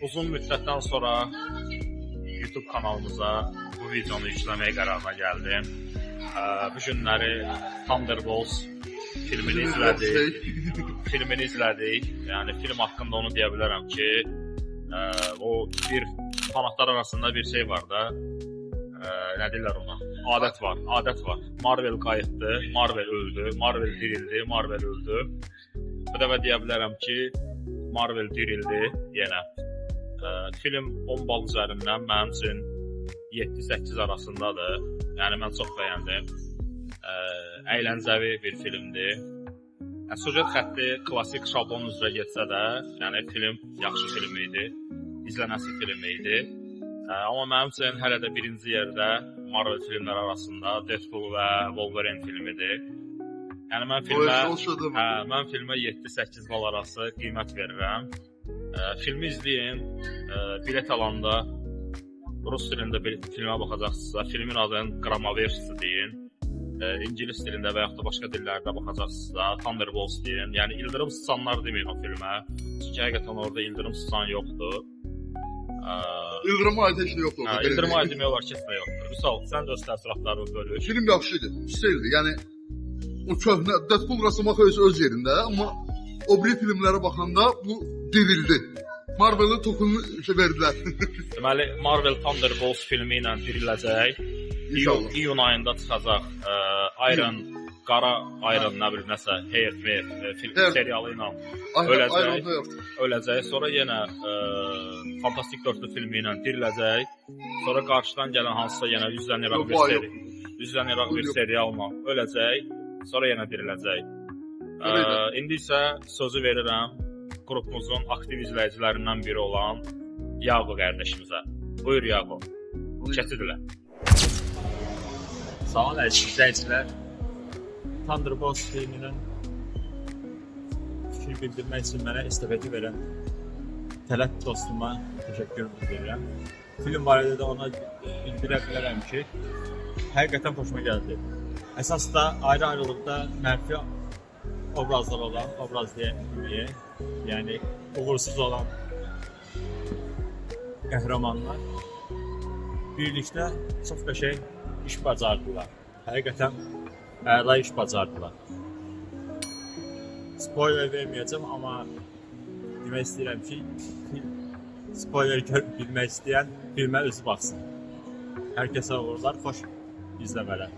Uzun müddətdən sonra YouTube kanalımıza bu videonu yükləməyə qərarına gəldim. Bu günləri Thunderbolts filmini izlədik. Filmini izlədik. Yəni film haqqında onu deyə bilərəm ki, o bir fanatlar arasında bir şey var da. Nə deyirlər ona? Adət var, adət var. Marvel qayıtdı, Marvel öldü, Marvel dirildi, Marvel öldü. Bu dəfə deyə bilərəm ki, Marvel dirildi yenə. Film 10 bal üzərindən mənim üçün 7-8 arasındadır. Yəni mən çox bəyəndim. Əyləncəli bir filmdir. Yəni, süjet xətti klassik şablon üzrə getsə də, yəni film yaxşı film idi. İzlənəsi film idi. Amma mənim üçün hələ də birinci yerdə Marvel filmləri arasında Deadpool və Wolverine filmidir. Yəni mən filmə mən filmə 7-8 bal arası qiymət verirəm. Filmi izləyin. Bilet alanda rus dilində bir filmə baxacaqsınızsa, filmin adını Gramaversi deyin. İngilis dilində və yaxud da başqa dillərdə baxacaqsınızsa, Thunderbolts deyin. Yəni ildırım sıçanlar deməyin o filmə. Çünki həqiqətən orada ildırım sıçan yoxdur. İldırım aid heç nə yoxdur orada. Hə, ildırım aid demək olar ki, heç nə yoxdur. Vüsal, sən də öz təəssüratlarını bölüş. Film yaxşı idi, pis deyildi. Yəni o köhnə Deadpool Rosomaka öz yerində, amma o biri filmlərə baxanda bu dirildi. Marvel'ın topunu şey verdilər. Deməli, Marvel Thunderbolts filmi ilə diriləcək. İnşallah. İyun ayında çıxacaq. Iron, qara Iron, nə bilim nəsə, Heart, film Heart. serialı ilə Öləcək. Öləcək. Öləcək. Sonra yenə Fantastik Dörtlü filmi ilə diriləcək. Sonra qarşıdan gələn hansısa yenə üzdən iraq bir seri, üzdən iraq bir serialla öləcək. Sonra yenə diriləcək. İndi isə sözü verirəm qrupumuzun aktiv izləyicilərindən biri olan Yaqo qardaşımıza. Buyur Yaqo. Keçidilə. Salam əziz izləyicilər. Thunderbolts filminin fikir bildirmək üçün mənə estafeti verən Tələt dostuma təşəkkür bildirirəm. Film barədə də ona bildirə bilərəm ki, həqiqətən xoşuma gəldi. Əsas da ayrı-ayrılıqda mənfi obrazlar olan, obraz deyək, yəni uğursuz olan qəhrəmanlar birlikdə çox qəşəng iş bacardılar. Həqiqətən əla iş bacardılar. Spoiler verməyəcəm, amma demək istəyirəm ki, spoiler bilmək istəyən filmə özü baxsın. Hər kəsə uğurlar, xoş izləmələr.